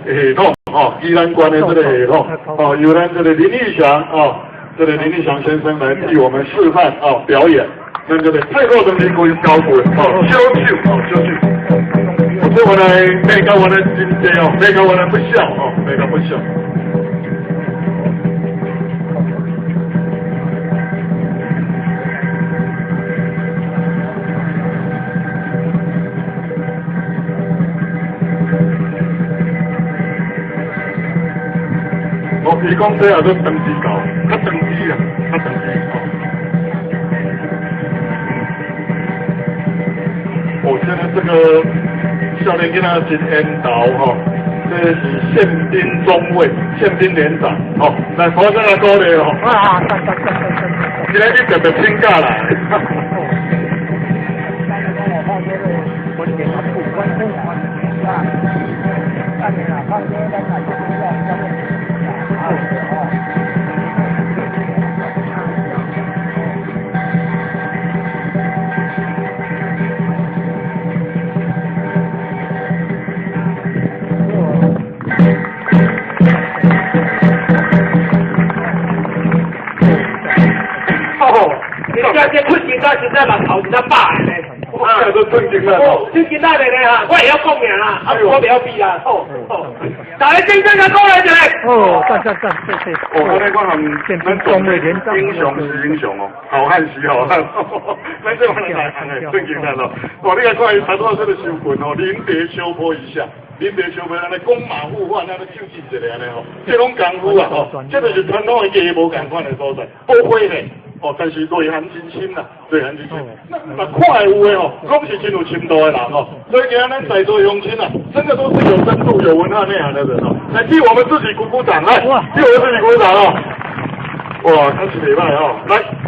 系統哦，宜蘭縣的這个系統哦，由咱這个林義祥哦，這个林義祥先生來替我們示範哦表演。咱這个太鼓長離開交棍哦，小手哦，小手。這我來每個我來真濟哦，每個我來不少哦，每個不少。哦，伊講這也做長枝狗，較長枝啊，較長枝哦。哦，現在這個少年囡仔真緣投吼，這是憲兵中尉、憲兵連長，吼，來，鼓掌來鼓勵哦。啊，讚讚讚讚讚！今日你特別請假來。這這困真實在嘛頭真百的呢。啊，都困真啦。哦，真真仔的呢哈，我會曉講爾啦，啊，我袂曉比啦。好，好，大家掌聲來鼓勵一下。哦，讚讚讚，謝謝。哦，我咧講咱總英雄是英雄哦，好漢是好漢。咱這款人來行的，尊敬咱咯。哇，你來看伊差拄仔這个收棍哦，臨別秋波一下，臨別秋波，按呢弓馬互換，按呢手指一下按呢吼，這攏功夫啊吼，這就是傳統的藝無仝款的所在，不會呢。哦，但是內涵真深啦，內涵真深。那那看的有的哦，攏是真有深度的人哦。所以今仔咱在座鄉親啊，真的都是有深度、有文化內涵的人哦。來替我們自己鼓鼓掌，來，替我們自己鼓鼓掌哦。哇，開始禮拜哦，來。